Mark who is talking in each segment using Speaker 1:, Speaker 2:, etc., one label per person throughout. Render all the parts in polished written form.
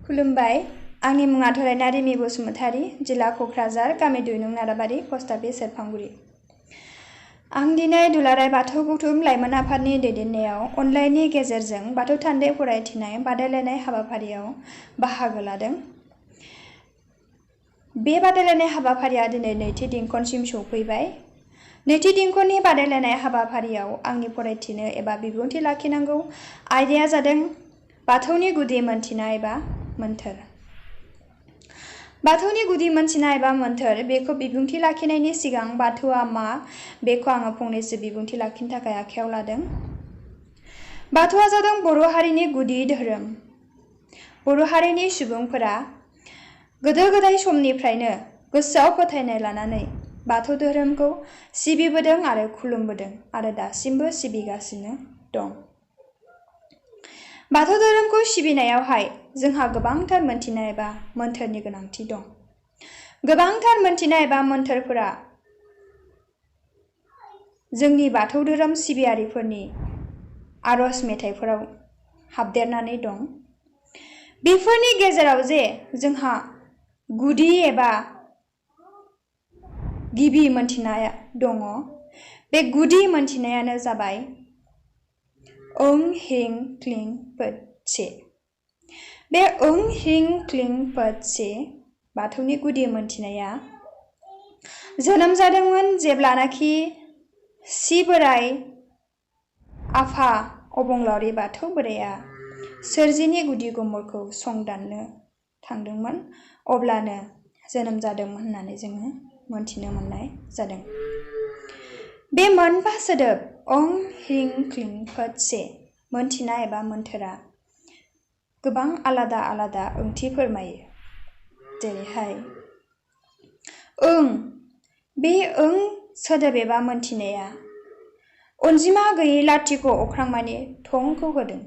Speaker 1: खुलुमबाय आंनि मुङा धरायना रिमि बसुमतारी जिल्ला क'क्राझार गामि 2 नं नाराबारि पस्ट अफिस सेरफांगुरि आं दिनै दुलाराय बाथौ गौथुम लाइमोन आफादनि दैदेननायाव अनलाइननि गेजेरजों बाथौ थान्दै फरायथिनाय बादायलायनाय हाबाफारियाव बाहागो लादों। बे बादायलायनाय हाबाफारिया दिनै नैथि दिंखनसिम सौफैबाय। नैथि दिंखननि बादायलायनाय हाबाफारियाव आंनि फरायथिनो एबा बिबुंथि लाखिनांगौ आयदाया जादों बाथौनि गुदि मोनथिनाय एबा मोन्थोर। बाथौनि गुदि मोनथिनाय एबा मोन्थोर बेखौ बिबुंथि लाखिनायनि सिगां बाथौआ मा बेखौ आङो फंनैसो बिबुंथि लाखिनो थाखाय आखायाव लादों। बाथौआ जादों बर' हारिनि गुदि धोरोम। बर' हारिनि सुबुंफोरा गोदो गोदाय समनिफ्रायनो गोसोआव फोथायनाय लानानै बाथौ धोरोमखौ सिबिबोदों आरो खुलुमबोदों आरो दासिमबो सिबिगासिनो दं। बाथौ धोरोमखौ सिबिनायावहाय जोंहा गोबांथार मोनथिनाय एबा मोन्थोरनि गोनांथि दं। गोबांथार मोनथिनाय एबा मोन्थोरफोरा जोंनि बाथौ धोरोम सिबियारिफोरनि आरज मेथाइफोराव हाबदेरनानै दं। बेफोरनि गेजेराव जे जोंहा गुदि एबा गिबि मोनथिनाय दङ, बे गुदि मोनथिनायानो जाबाय ओं ह्रीं क्लीं पद से। बे ओं ह्रीं क्लीं पद से बाथौनि गुदि मोनथिनाया जोनोम जादोंमोन जेब्लानाखि सि बोराइ आफा अबंलावरि बाथौ बोराइया सोरजिनि गुदि गुमुरखौ संदाननो थांदोंमोन, अब्लानो जोनोम जादोंमोन होननानै जोङो मोनथिनो मोननाय जादों। बे मोनबा सोदोब ओं ह्रीं क्लीं पद से मोनथिनाय एबा मोन्थोरा गोबां आलादा आलादा ओंथि फोरमायो। जेरैहाय ओं, बे ओं सोदोब एबा मोनथिनाया अनजिमा गैयै लाथिख' अख्रांमानि थंखौ होदों।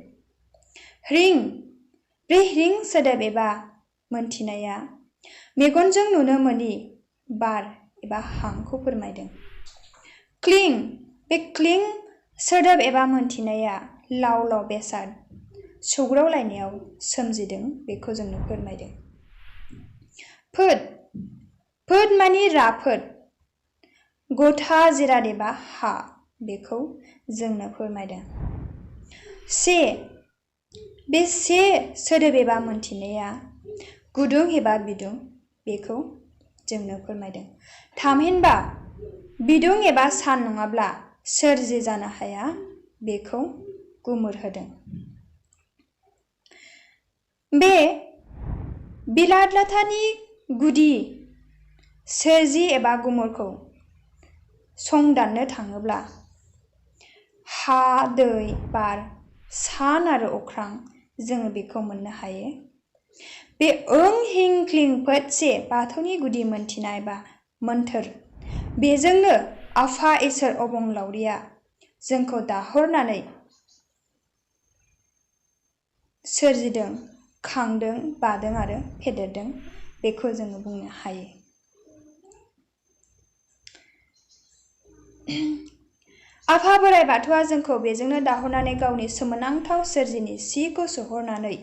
Speaker 1: ह्रीं, बे ह्रीं सोदोब एबा मोनथिनाया मेगनजों नुनो मोनि बार एबा हांखौ फोरमायदों। क्लीं, बे क्लीं सोदोब एबा मोनथिनाया लाव लाव बेसाद सौग्रावलायनायाव सोमजिदों, बेखौ जोंनो फोरमायदों। पद, पद मानि राफोद, गथा जिराद एबा हा, बेखौ जोंनो फोरमायदों। से, बे से सोदोब एबा मोनथिनाया गुदुं एबा बिदुं, बेखौ जोंनो फोरमायदों। थामहिनबा बिदुं एबा सान नङाब्ला सोरजि जानो हाया, बेखौ गुमुर होदों। बे बिलात लाथानि गुदि सोरजि एबा गुमुरखौ संदाननो थाङोब्ला हा, दै, बार, सान आरो अख्रां जोङो बेखौ मोननो हायो। बे ओं ह्रीं क्लीं पद से बाथौनि गुदि मोनथिनाय बा मोन्थोर, बेजोंनो आफा इसोर अबंलावरिया जोंखौ दाहरनानै सोरजिदों, खांदों, बादों आरो फेदेरदों, बेखौ जोङो बुंनो हायो। आफा बोराइ बाथौआ जोंखौ बेजोंनो दाहरनानै गावनि सोमोनांथाव सोरजिनि सिखौ सोहरनानै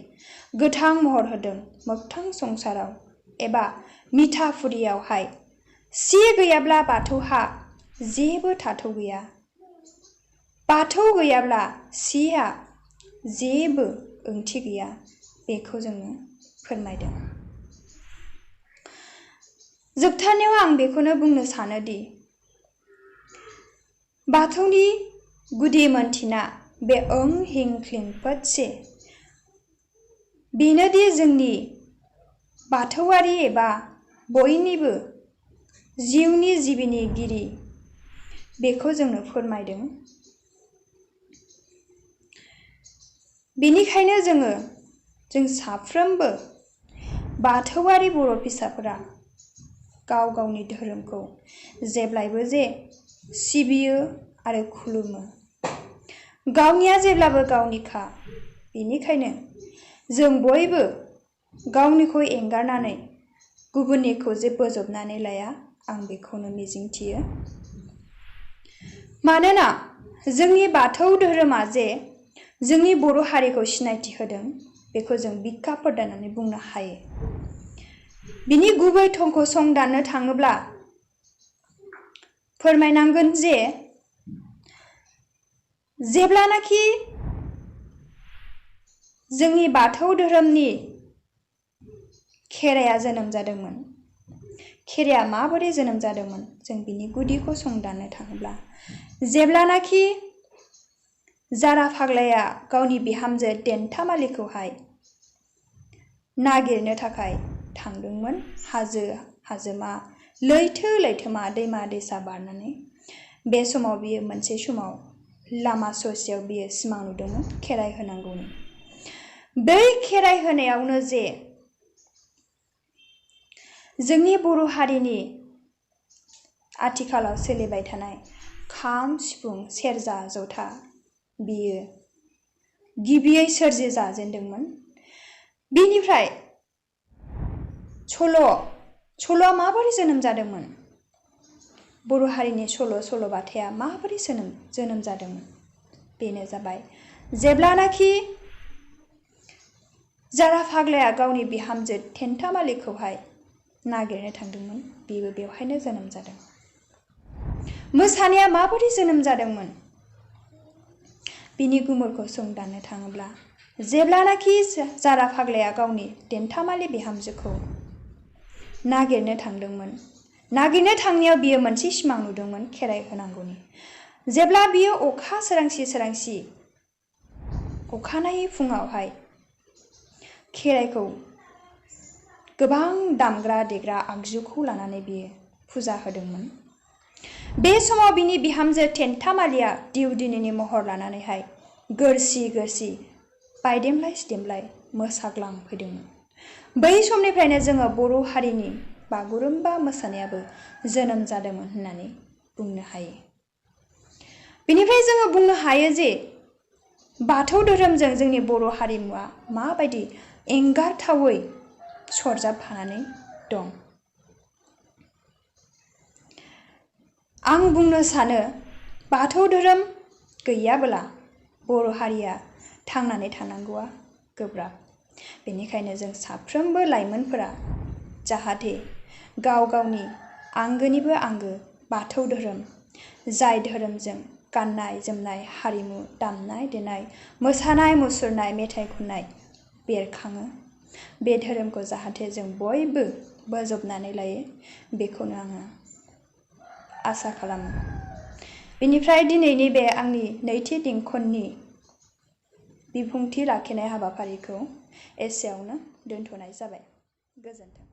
Speaker 1: गोथां महर होदों। मोगथां संसाराव एबा मिथाफुरियावहाय सि गैयाब्ला बाथौहा जेबो थाथौ गैया। बाथौ गैयाब्ला सिया जेबो ओंथि गैया, बेखौ जोङो फोरमायदों। जोबथारनायाव आं बेखौनो बुंनो सानोदि बाथौनि गुदि मोनथिना बे ओं ह्रीं क्लीं पद से बेनोदि जोंनि बाथौआरि एबा बयनिबो जिउनि जिबिनिगिरि, बेखौ जोंनो फोरमायदों। बेनिखायनो जों साफ्रोमबो बाथौआरि बर' फिसाफोरा गाव गावनि धोरोमखौ जेब्लायबो जे सिबियो आरो खुलुमो, गावनिया जेब्लाबो गावनिखा। बेनिखायनो जों बयबो गावनिखौ एंगारनानै गुबुननिखौ जे बोजबनानै लाया, आं बेखौनो मिजिंथियो। मानोना जोंनि बाथौ धोरोमा जे जोंनि बर' हारिखौ सिनायथि होदों, बेखौ जों बिखा पर्दा होननानै बुंनो हायो। बिनि गुबै थंखौ संदाननो थाङोब्ला फोरमायनांगोन जे जेब्लानाखि जोंनि बाथौ धोरोमनि खेराइया जोनोम जादोंमोन, खेराइया माबोरै जोनोम जादोंमोन जों बिनि गुदिखौ संदाननो थाङोब्ला जेब्लानाखि जारा फाग्लाया गावनि बिहामजो देन्थामालिखौहाय नागिरनो थाखाय थांदोंमोन हाजो हाजोमा लैथो लैथोमा दैमा दैसा बारनानै। बे समाव बियो मोनसे समाव लामा ससेयाव बियो सिमां नुदोंमोन खेराइ होनांगौनि। बै खेराइ होनायावनो जे जोंनि बर' हारिनि आथिखालाव सोलिबाय थानाय खाम, सिफुं, सेरजा, जथा बियो गिबियै सोरजि जाजेनदोंमोन। बिनिफ्राय सल'आ माबोरै जोनोम जादोंमोन? बर' हारिनि सल'बाथाया माबोरै जोनोम जादोंमोन? बेनो जाबाय जेब्लानाखि जारा फाग्लाया गावनि बिहामजो थेन्थामालिखौहाय नागिरनो थांदोंमोन, बेबो बेवहायनो जोनोम जादों। मोसानाया माबोरै जोनोम जादोंमोन? बिनि गुमुरखौ संदाननो थाङोब्ला जेब्लानाखि जारा फाग्लाया गावनि देन्थामालि बिहामजोखौ नागिरनो थांदोंमोन, नागिरनो थांनायाव बियो मोनसे सिमां नुदोंमोन खेराइ होनांगौनि। जेब्ला बियो अखा सोरांसि अखानायै फुङावहाय खेराइखौ गोबां दामग्रा देग्रा आगजुखौ लानानै बियो फुजा होदोंमोन। बे समाव बिनि बिहामजो थेन्थामालिया दिउदिनिनि महर लानानैहाय गोरसि बायदेमलाय सिदेमलाय मोसाग्लांफैदोंमोन। बै समनिफ्रायनो जोङो बर' हारिनि बागुरुम्बा मोसानायाबो जोनोम जादोंमोन होननानै बुंनो हायो। बेनिफ्राय जोङो बुंनो हायो जे बाथौ धोरोमजों जोंनि बर' हारिमुवा माबायदि एंगारथावै सरजाबफानानै दं। आं बुंनो सानो बाथौ धोरोम गैयाबोला बर' हारिया थांनानै थानांगौआ गोब्राब। बेनिखायनो जों साफ्रोमबो लाइमोनफोरा जाहाथे गाव गावनि आंगोनिबो आंगो बाथौ धोरोम, जाय धोरोमजों गाननाय जोमनाय, हारिमु, दामनाय देनाय, मोसानाय मुसुरनाय, मेथाइ खननाय बेरखाङो, बे धोरोमखौ जाहाथे जों बयबो बोजबनानै लायो, बेखौनो आङो आसा खालामो। बेनिफ्राय दिनैनि बे आंनि नैथि दिंखननि बिबुंथि लाखिनाय हाबाफारिखौ एसेयावनो दोनथ'नाय जाबाय। गोजोन्थों।